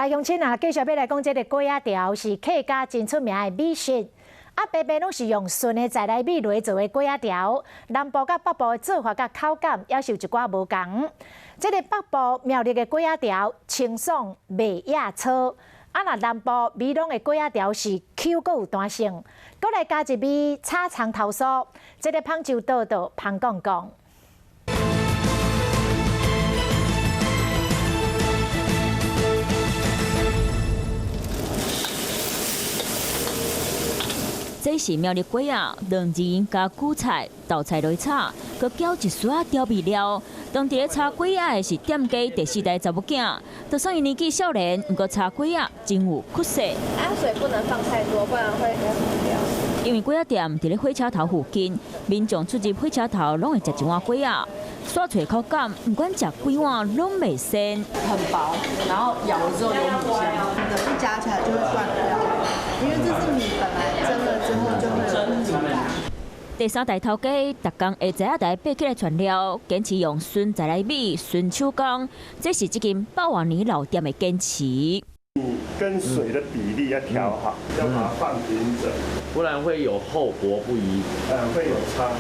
啊，鄉親啊，繼續欲來講這个粿仔條是客家真出名的美食。啊，白白攏是用純的在來米來做的粿仔條，南部佮北部的做法佮口感也是有一寡無仝。這个北部苗栗的粿仔條清爽袂野粗，啊，若南部美濃的粿仔條是 Q 閣有彈性，閣來加一味炒蔥頭酥，這个芳就倒倒芳講講。這是苗栗粿仔，兩仁加韭菜、豆菜落去炒，閣攪一絲仔調味料。當佇咧炒粿仔的是店家第四代查某囝，就算伊年紀少年，毋過炒粿仔真有骨色。啊，水不能放太多，不然會糊掉。因為粿仔店佇咧火車頭附近，民眾出入火車頭攏會食一碗粿仔，煞脆口感，毋管食幾碗攏袂跣。很薄，然後咬了之後有米香，一夾起來就會斷掉，因為這是米本來蒸了之後就會有米感。第三代頭家，逐工會知影台爬起來傳料，堅持用純在來米、純手工，這是這間百外年老店的堅持。米跟水的比例要調好，要把它放平整，不然會有厚薄不一，會有差。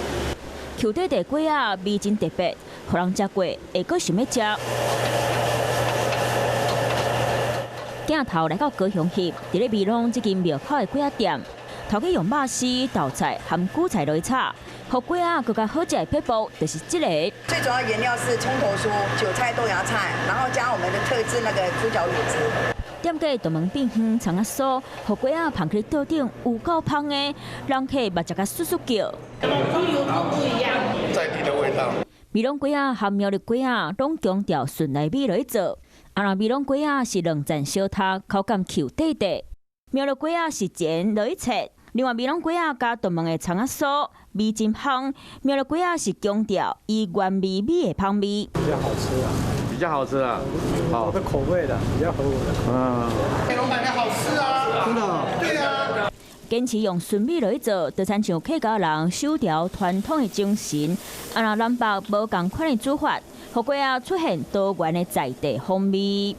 Q 底的粿仔味真特別，予人食過會閣想欲食。鏡頭來到高雄翕，佇咧美濃這間廟口的粿仔店，頭家用肉絲、豆菜含韭菜落去炒，予粿仔閣較好食的撇步就是這个。最主要原料是蔥頭酥、韭菜、豆芽菜，然後加我們的特製那個豬腳滷汁。店家大門變香蔥仔酥，予粿仔捧去桌頂有夠芳的，人客嘛食甲簌簌叫。豬油都不一樣，在地的味道。美濃粿仔和苗栗粿仔攏強調純來米落去做，啊若美濃粿仔是兩層小塔，口感 Q 底底；苗栗粿仔是煎落去切。另外，美濃粿仔加大門的蔥仔酥，味真香。苗栗粿仔是強調以原味米的芳味，比較好吃啊，比較好吃啊，我的口味的，比較合我的。嗯，老闆娘好吃啊，真的，對啊。堅持用純米落去做，就親像客家人守牢傳統的精神。啊，若南北無仝款的煮法，予粿仔出現多元的在地風味。